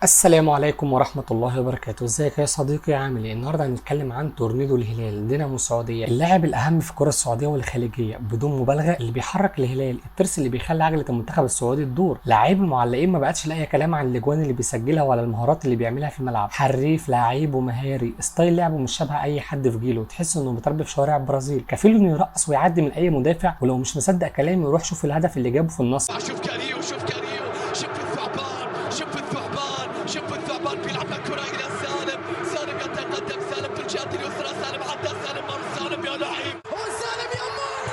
السلام عليكم ورحمة الله وبركاته. ازيك يا صديقي؟ عامل ايه؟ النهارده هنتكلم عن تورنيدو الهلال، دينامو السعودية، اللاعب الأهم في الكرة السعودية والخليجية بدون مبالغة، اللي بيحرك الهلال، الترس اللي بيخلي عجلة المنتخب السعودي تدور. لعيب المعلقين ما بقتش لاقي كلام عن الاجوان اللي بيسجلها ولا المهارات اللي بيعملها في الملعب. حريف، لعيب ومهاري، style لعبه مش شبه اي حد في جيله، تحس انه متربي في شوارع البرازيل، كفيل انه يرقص ويعدي من اي مدافع. ولو مش مصدق كلامي روح شوف الهدف اللي جابه في النصر. شوف كاريو، شوف كاريو، شوف الثعبان، شوف الثعبان، شوف الثعبان بيلعب الكرة إلى سالم. سالم يتقدم، سالم في الجهة اليسرى، سالم عدى، سالم مر، سالم يا لعيب، وسالم يمر،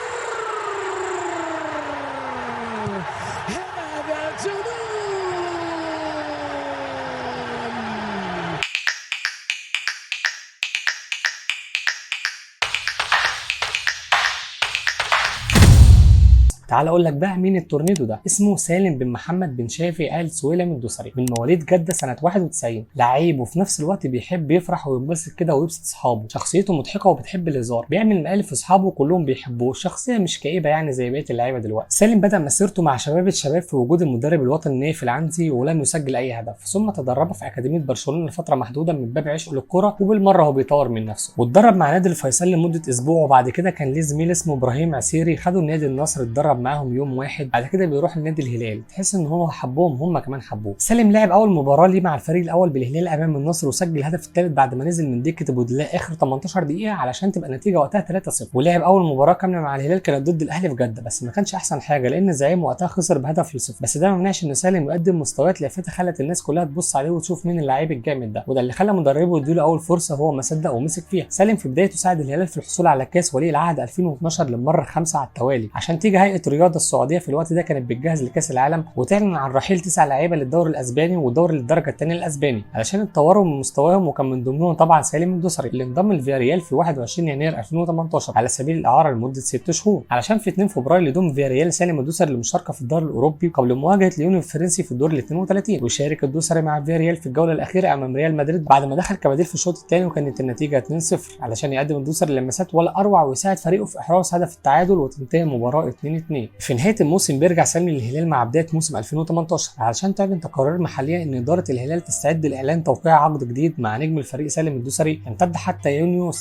هذا جنون. تعال اقول لك بقى مين التورنيدو ده. اسمه سالم بن محمد بن شافي آل سويلم الدوسري، من مواليد جده سنة 91، لعيب وفي نفس الوقت بيحب يفرح وينبسط كده ويبسط اصحابه. شخصيته مضحكة وبتحب الهزار، بيعمل مقالب في اصحابه كلهم بيحبوه، شخصية مش كئيبة يعني زي بقية اللعيبة دلوقتي. سالم بدا مسيرته مع شباب الشباب في وجود المدرب الوطني نايف العنزي ولم يسجل اي هدف، ثم تدرب في اكاديمية برشلونة لفترة محدودة من باب عشقه للكرة وبالمره هو بيطور من نفسه، واتدرب مع نادي الفيصل لمدة اسبوع. وبعد كده كان ليه زميل اسمه ابراهيم عسيري، خدوا النادي النصر اتدرب معاهم يوم واحد. بعد كده بيروح النادي الهلال، تحس ان هو حبهم هم كمان حبوه. سالم لعب اول مباراة ليه مع الفريق الاول بالهلال امام النصر وسجل الهدف الثالث بعد ما نزل من دكه البدلاء اخر 18 دقيقة علشان تبقى النتيجة وقتها 3-0. ولعب اول مباراة كاملة مع الهلال كانت ضد الاهلي في جده، بس ما كانش احسن حاجة لان الزعيم وقتها خسر بهدف لصفر. بس ده ما منعش ان سالم يقدم مستويات لافته خلت الناس كلها تبص عليه وتشوف مين اللعيب الجامد ده، وده اللي خلى مدربه يديله اول فرصة وهو ما صدق ومسك فيها. سالم في بدايته ساعد الهلال في الحصول على كاس ولي العهد 2012 للمرة الخامسة على التوالي، عشان تيجي هيئة الرياضة السعودية في الوقت ده كانت بتجهز لكاس العالم وتعلن عن رحيل 9 لعيبة للدوري الاسباني والدوري للدرجة الثانية الاسباني علشان يتطوروا من مستواهم، وكان من ضمنهم طبعا سالم الدوسري اللي انضم لفياريال في 21 يناير 2018 على سبيل الاعارة لمدة 6 شهور، علشان في 2 فبراير يضم فياريال سالم الدوسري للمشاركة في الدوري الاوروبي قبل مواجهة ليون الفرنسي في الدور ال 32. ويشارك الدوسري مع فياريال في الجولة الاخيرة امام ريال مدريد بعد ما دخل كبديل في الشوط الثاني وكانت النتيجة 2-0، علشان يقدم الدوسري لمسات ولا اروع ويساعد فريقه في احراز هدف التعادل وتنتهي المباراة 2-2. في نهاية الموسم بيرجع سالم للهلال مع بداية موسم 2018 علشان تعلن تقارير محليه ان ادارة الهلال تستعد لاعلان توقيع عقد جديد مع نجم الفريق سالم الدوسري يمتد حتى يونيو 26،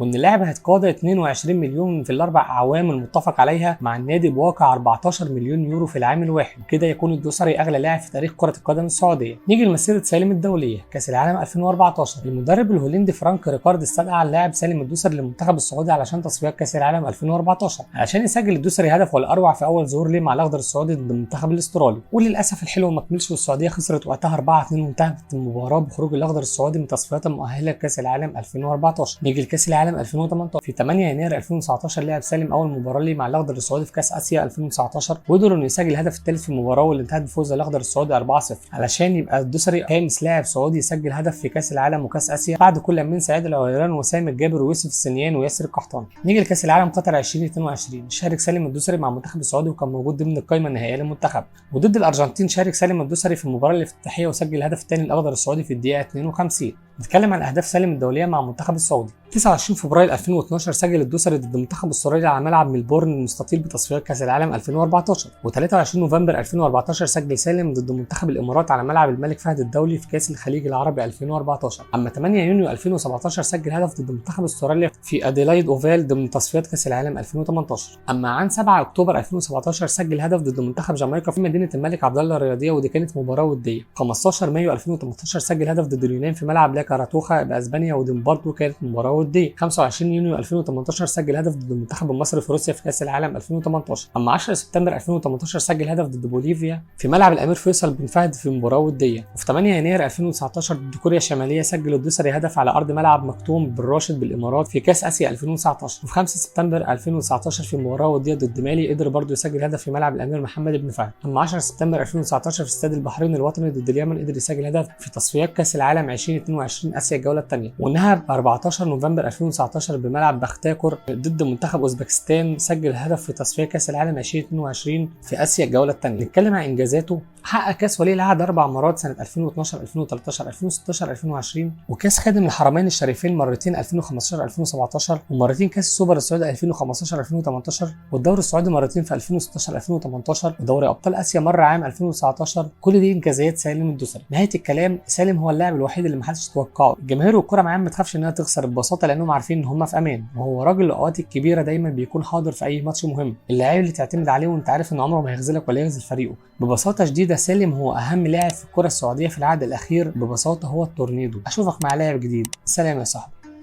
وان اللاعب هيتقاضى 22 مليون في الاربع اعوام المتفق عليها مع النادي بواقع 14 مليون يورو في العام الواحد. كده يكون الدوسري اغلى لاعب في تاريخ كره القدم السعودية. نيجي لمسيره سالم الدولية. كاس العالم 2014 المدرب الهولندي فرانك ريكارد استدعى اللاعب سالم الدوسري للمنتخب السعودي علشان تصفيات كاس العالم 2014 علشان يسجل الدوسري هدف ولا اروع في اول ظهور ليه مع الاخضر السعودي ضد المنتخب الاسترالي. وللاسف الحلو ما كملش والسعودية خسرت وقتها 4-2 وانتهت المباراة بخروج الاخضر السعودي من تصفيات المؤهله لكاس العالم 2014. نيجي لكاس العالم 2018. في 8 يناير 2019 لعب سالم اول مباراة ليه مع الاخضر السعودي في كاس اسيا 2019، وقدر انه يسجل الهدف الثالث في المباراة واللي انتهت بفوز الاخضر السعودي 4-0 علشان يبقى الدوسري خامس لاعب سعودي يسجل هدف في كاس العالم وكاس اسيا بعد كل من سعيد العويران وسامي الجابر ويوسف السنيان وياسر القحطاني. نيجي لكاس العالم قطر 2022. شارك سالم الدوسري مع المنتخب السعودي وكان موجود ضمن القائمة النهائية للمنتخب. وضد الارجنتين شارك سالم الدوسري في المباراة الافتتاحيه وسجل الهدف الثاني الاخضر السعودي في الدقيقة 52. نتكلم عن اهداف سالم الدولية مع المنتخب السعودي. 29 فبراير 2012 سجل الدوسري ضد المنتخب السوري على ملعب ملبورن المستطيل بتصفيات كاس العالم 2014. و23 نوفمبر 2014 سجل سالم ضد منتخب الامارات على ملعب الملك فهد الدولي في كاس الخليج العربي 2014. اما 8 يونيو 2017 سجل هدف ضد منتخب استراليا في اديلايد اوفال ضمن تصفيات كاس العالم 2018. اما عن 7 اكتوبر 2017 سجل هدف ضد منتخب جامايكا في مدينة الملك عبد الله الرياضية ودي كانت مباراة وديه. 15 مايو 2018 سجل هدف ضد اليونان في ملعب لا كاراتوخا باسبانيا ودي برضه كانت مباراة وديه. 25 يونيو 2018 سجل هدف ضد المنتخب المصري في روسيا في كاس العالم 2018. اما 10 سبتمبر 2018 سجل هدف ضد بوليفيا في ملعب الامير فيصل بن فهد في مباراة وديه. وفي 8 يناير 2019 ضد كوريا الشمالية سجل الدوسري هدف على ارض ملعب مكتوم بن راشد بالامارات في كاس اسيا 2019. وفي 5 سبتمبر 2019 في مباراة وديه ضد مالي قدر برضه يسجل هدف في ملعب الامير محمد بن فهد. اما 10 سبتمبر 2019 في استاد البحرين الوطني ضد اليمن قدر يسجل هدف في تصفيات كاس العالم 2022 اسيا الجولة الثانية. وانها ب 14 نوفمبر 2019 بملعب بختاكور ضد منتخب اوزبكستان سجل هدف في تصفيات كاس العالم 2022 في اسيا الجولة الثانية. نتكلم عن انجازاته. حقق كاس ولي العهد 4 مرات سنة 2012 2013 2016 2020، وكاس خادم الحرمين الشريفين مرتين 2015 2017، ومرتين كاس السوبر السعودي 2015 2018، والدوري السعودي مرتين في 2016 2018، ودوري ابطال اسيا مرة عام 2019. كل دي انجازات سالم الدوسري. نهاية الكلام، سالم هو اللاعب الوحيد اللي محدش يتوقعه. الجماهير والكره معاه ما تخافش انها تخسر ببساطة، لانهم عارفين ان هم في امان، وهو راجل الاوقات الكبيرة دايما بيكون حاضر في اي ماتش مهم. اللاعب اللي تعتمد عليه وانت عارف ان عمره ما هيخذلك ولا يخذل فريقه. ببساطة شديدة سالم هو اهم لاعب في الكره السعودية في العهد الاخير، ببساطة هو التورنيدو. اشوفك مع لاعب جديد. سلام يا صاحبي.